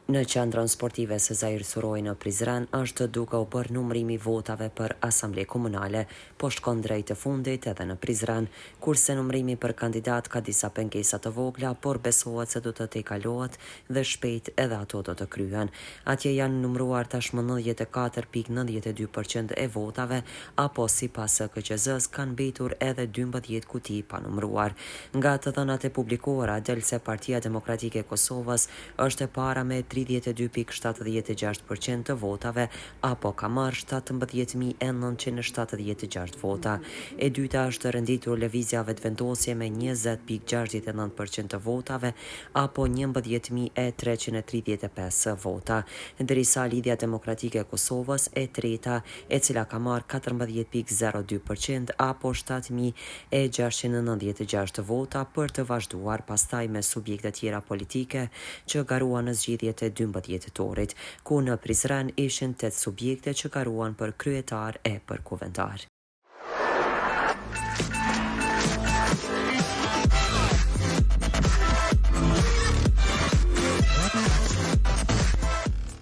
Në Qendrën Sportive Sezair Surroi në Prizren është duke u bërë numërimi i votave për Asamble Komunale. Po shkon drejt të fundit edhe në Prizren, kurse numërimi për kandidatë ka disa pengesa të vogla, por besohet se do të tejkalohet dhe shpejt edhe ato do të kryhen. Atje janë numëruar tashmë 94.92 për qind e votave, apo sipas KQZ-së kanë mbetur edhe 12 kuti pa numëruar. Nga të dhënat e publikuara del se Partia Demokratike e Kosovës është e para me 32.76 për qind të votave apo ka marrë 17.976 vota. E dyta është renditur Lëvizja Vetëvendosje me 20.69 për qind të votave apo 11.335 vota, derisa Lidhja Demokratike e Kosovës e treta e cila ka marrë 14.02 për qind apo 7.696 vota për të vazhduar pastaj me subjekte tjera politike që garuan në zgjedhjet e 12 tetorit, ku në Prizren ishin 8 subjekte që garuan për kryetar e për kuvendar.